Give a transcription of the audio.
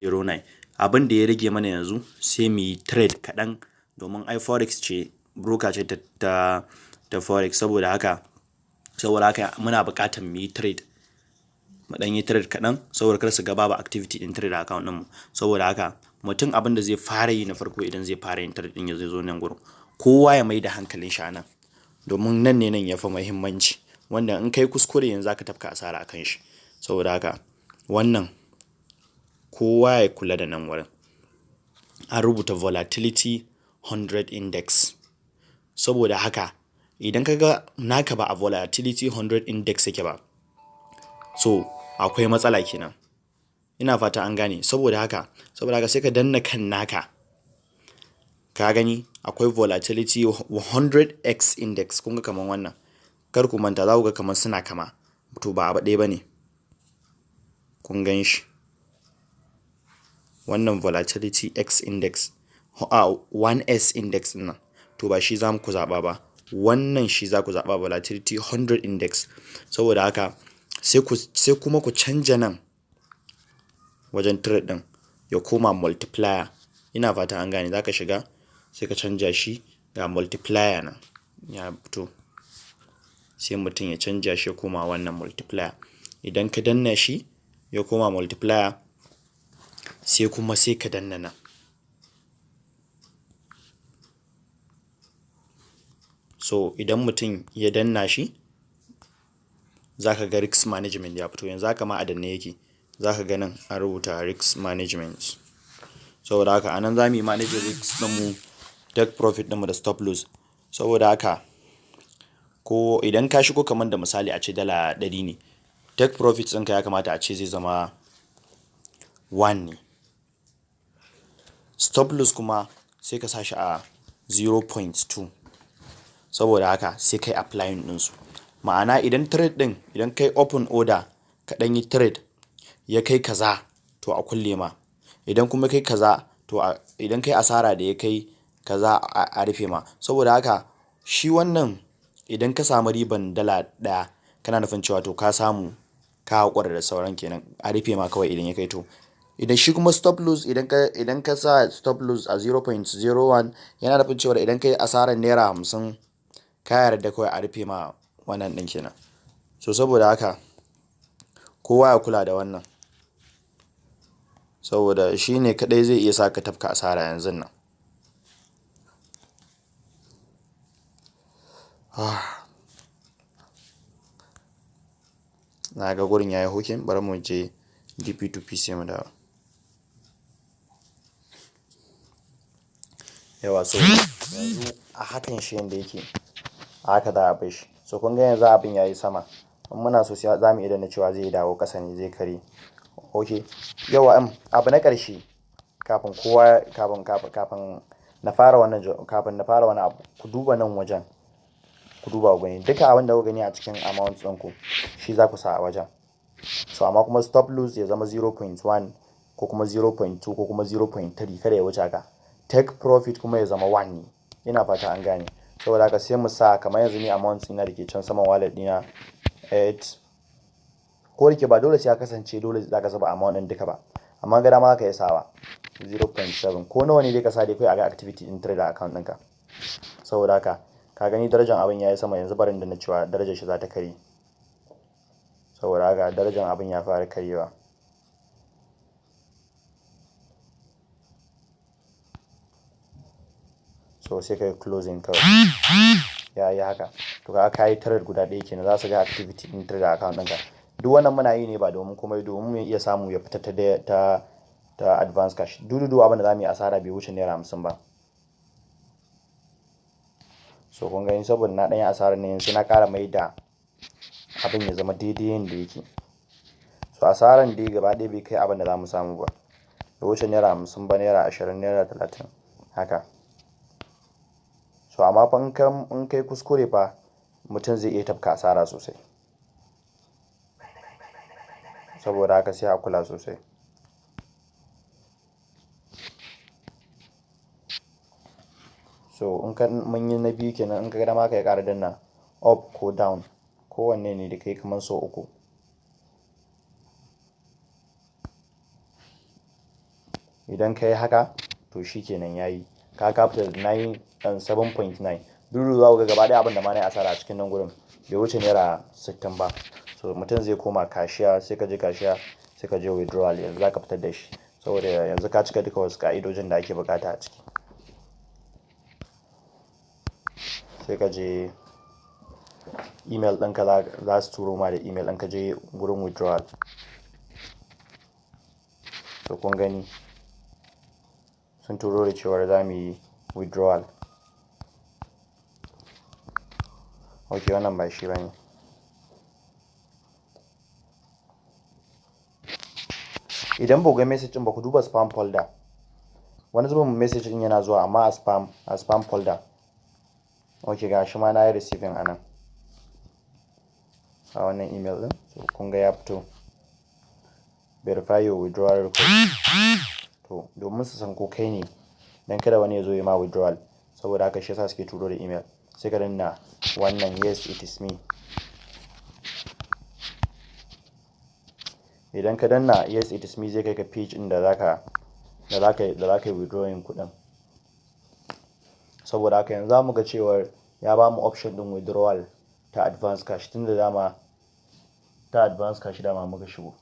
09. Abin da ya rage mana yanzu, sai mu yi trade kaɗan, domin ai forex ce, broker ce ta forex. Saboda haka muna buƙatar mu yi trade, mu ɗan yi trade kaɗan, saboda kar su ga babu activity ɗin trade account ɗinmu. Saboda haka mutum abin da zai fara yi na farko idan zai fara yin trade ɗin, ya zai zo nan gurin. Kowa ya mai da hankalin shi a nan, domin nan ne nan ya fi muhimmanci, wanda in kai kuskure yanzu zaka tafka asara a kan shi. Saboda haka wannan kowa ya kula da nan wurin. An rubuta volatility 100 index. Saboda haka idan ka ga naka ba a volatility 100 index yake ba, so akwai matsala kenan. Ina fata an gane. Saboda haka sai ka danna kan naka. Ka gani akwai volatility 100x index. Kun ga kaman wannan. Kar ku manta, za ku ga kaman suna kama. To, ba abu ɗaya ba ne. Kun gan shi. Wannan volatility X index, a 1S index ɗin nan. To, ba shi za ku zaɓa ba. Wannan shi za ku zaɓa, volatility 100 index. Saboda haka sai kuma ku canja nan wajen trade ɗin ya koma multiplier. Ina fata an gane. Za ka shiga sai ka canja shi, ga multiplier nan ya fito. Sai mutum ya canja shi ya koma wannan multiplier. Idan ka danna shi ya koma multiplier, sai kuma sai ka danna nan. So idan mutum ya danna shi, za ka ga risk management ya fito. Yanzu haka ma a danne yake. Za ka ga nan an rubuta risk management. Saboda haka a nan za mu yi manage risk ɗinmu, take profit ɗinmu da stop loss. Saboda haka ko idan ka shigo kamar da misali a ce $100 ne, take profit ɗinka ya kamata a ce zai zama 1 ne. Stop loss kuma sai ka sa shi a 0.2. Saboda haka sai kai applying ɗinsu. Ma'ana idan trade ɗin, idan kai open order ka ɗan yi trade ya kai kaza, to a kulle ma. Idan kuma kai kaza, to idan kai asara da ya kai kaza, a rufe ma. Saboda haka shi wannan idan ka samu riban $1, kana nufin cewa to ka samu, ka haƙura da sauran kenan, a rufe ma kawai idan ya kai to. Idan shi kuma stop loss, idan ka sa stop loss a 0.01, yana nufin cewa idan ka yi asarar ₦50, ka yarda kawai a rufe ma wannan ɗin kenan. So saboda haka kowa ya kula da wannan. Saboda shi ne kaɗai zai iya sa ka tafka asara yanzun nan. Ah. Na ga gurin yayi hooking, bari mu je DP2P sai mu dawo. Yauwa, so yanzu a hakan shi yanda yake, a haka za a bar shi. So kun ga yanzu abin yayi sama. In muna so sai za mu iya danna cewa zai dawo ƙasa ne, zai karye. Okay. Yauwa, abu na ƙarshe kafin kowa, kafin, kafin, kafin na fara wannan, kafin na fara wani abu, ku duba nan wajen. Ku duba ku gani. Duka abin da kuka gani a cikin amount ɗinku shi za ku sa a wajen. So amma kuma stop loss ya zama 0.1 ko kuma 0.2 ko kuma 0.3, kada ya wuce haka. Take profit kuma ya zama 1 ne. Ina fata an gane. Saboda haka sai mu sa kamar yanzu ni amount ɗina da ke can saman wallet ɗina 8, ko da ke ba dole sai ya kasance dole za ka zuba amount ɗin duka ba. Amma ga dama za ka iya sawa 0.7 ko nawa ne dai ka sa dai kawai a ga activity ɗin trader account ɗinka. Saboda haka ka gani darajar abin yayi sama yanzu, barin danna cewa darajar shi za ta karye. Saboda haka darajar abin ya fara karyewa. So sai ka yi closing kawai. Ya yi haka. To, kaga ka yi trade guda ɗaya kenan, za su ga activity ɗin trader account ɗinka. Duk wannan muna yi ne ba domin komai, domin mu iya samu ya fita ta advance cash. Dudu abin da za mu yi asara bai wuce ₦50 ba. So kun gani, saboda na ɗan yi asarar ne yanzu na ƙara mai da abin ya zama daidai yanda yake. So asaran dai gaba ɗaya bai kai abin da za mu samu ba. Bai wuce ₦50 ba, ₦20, ₦30 haka. So amma fa in kai kuskure fa, mutum zai iya tafka asara sosai. Saboda haka sai a kula sosai. So in ka mun yi na biyu kenan, in ka ga dama ka iya ƙara danna up ko down. Ko wanne ne da kai kamar sau uku. Idan ka yi haka, to shi kenan, yayi. Ka fita da 9 7.9. Duk za ku ga gaba ɗaya abin da ma na yi asara a cikin nan gurin bai wuce naira 60 ba. So mutum zai koma cashier, sai ka je cashier, sai ka je withdrawal. Yanzu za ka fitar da shi saboda yanzu ka cika duka wasu ka'idojin da ake bukata a ciki. Sai ka je email ɗinka, za su turo ma da email ɗin ka je gurin withdrawal. So kun gani, sun turo da cewar za mu yi withdrawal. Ok, wannan ba shi ba ne. Idan ba ku ga message ɗin ba, ku duba spam folder. Wani zubin message ɗin yana zuwa amma a spam folder. Ok, ga shi ma na yi receiving a nan a wannan email ɗin. So kun ga ya fito, "Verify your withdrawal request". To domin su san ko kai ne, dan kada wani ya zo ya ma withdrawal. Saboda haka shi yasa suke turo da email. Sai ka danna wannan "Yes, it is me". Idan ka danna "Yes, it is me", zai kai ka page ɗin da zaka yi withdrawing kuɗin. Saboda haka yanzu zamu ga cewar ya bamu option ɗin withdrawal ta advance cash, tunda dama ta advance cash dama muka shigo.